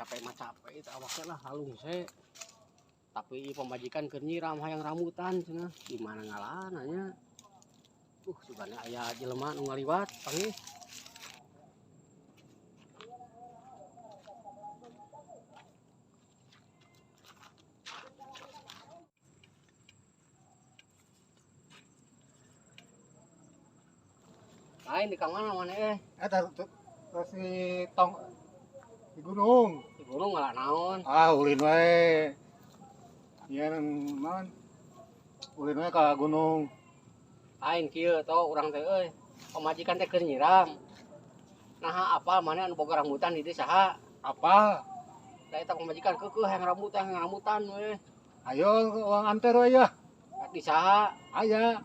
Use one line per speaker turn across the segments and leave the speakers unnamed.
Capek mah capek itu awaknya lah halung se. Tapi pamajikan keur nyiram hayang rambutan cenah. Di mana ngalana nya? Sugana aya jelema nu ngaliwat panggih. Lain di kamana mana eh?
Eta terus di tong di gunung.
Di gunung ngalah naon?
Ah, ulin wae. Ieu naon? Ulin wae ka gunung.
Lain kieu to urang teh euy. Pamajikan teh keur nyiram. Naha apal mana anu boga rambutan di dieu saha?
Apa?
Da eta pamajikan keukeuh hayang rambutan we.
Ayo uang anter wae ya.
Di saha?
Aya.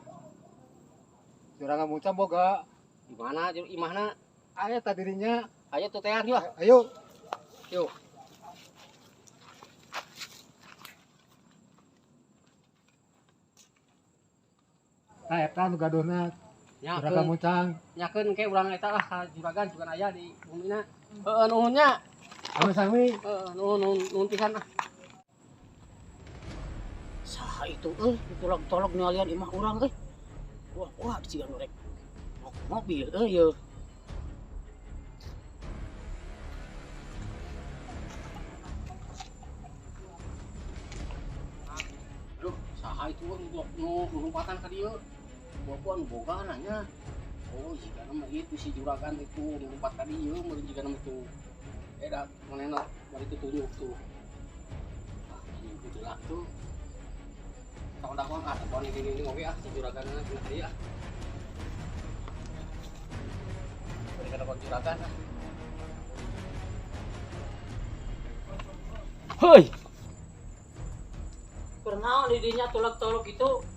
Jurang muncang boga.
Di mana imahna?
Aya tadirinya.
Ayo tuh tean yuk.
Ayo.
Yuk.
Nah, eta nu gaduhna juragan
Nyakeun,
muncang.
nyakeun ke urang eta lah ka juragan sugan aya di bumina. Heeh, nuhun nya.
Sami-sami.
Heeh, nuhun nuhun nuhun pisan ah.
Saha itu euy, ditolak-tolak nyalian imah urang euy. Wah, wah siga nu rek mobil euy yeuh.
Aduh, saha itu euy nu lompatan ka dieu. Bapak anu boga nanya. Oh, jika nama itu si juragan itu lompat ka dieu meureun jika nama itu. Eh da manehna bari tutunjuk tuh. Ah, ini kudu tuh. Takon-takon ah, takon ini oge ah si juragan cenah ka dieu ah. Bari kadakon juragan ah. Hoi.
Kunaon di dinya tolak-tolok itu?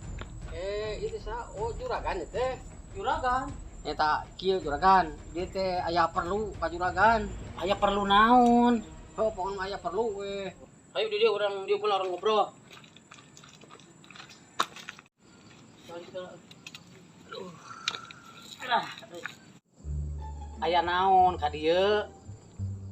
Eh, itu sa, oh juragan itu teh.
Juragan.
Eta kieu juragan, dia teh aya perlu ka juragan.
Aya perlu naon?
Heuh, pokona aya perlu we.
Ayo di dieu urang dieu pula urang ngobrol. Aya naon ka dieu?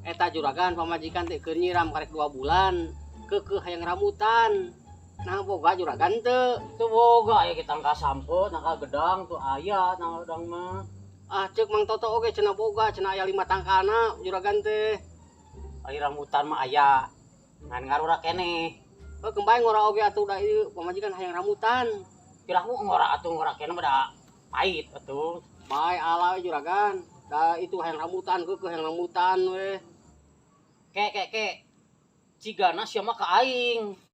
Eta juragan pamajikan teh keur nyiram karek 2 bulan, keukeuh hayang rambutan. Nah, boga juragan teu.
Teu boga aya kita tangka sampeu, tangka gedang tuh aya tangka gedang mah.
Ah, ceuk Mang Toto oge cenah boga, cenah aya 5 tangkana juragan teh.
Ari rambutan mah aya. Ngan ngarura keneh.
Heuh, kembali ngora oge atuh da ieu pamajikan hayang rambutan.
Piraku ngora atuh ngora keneh mah da pahit atuh.
Bae ala we juragan. Da itu hayang rambutan keukeuh hayang rambutan we.
Ke ke ke. Cigana sia mah ka aing.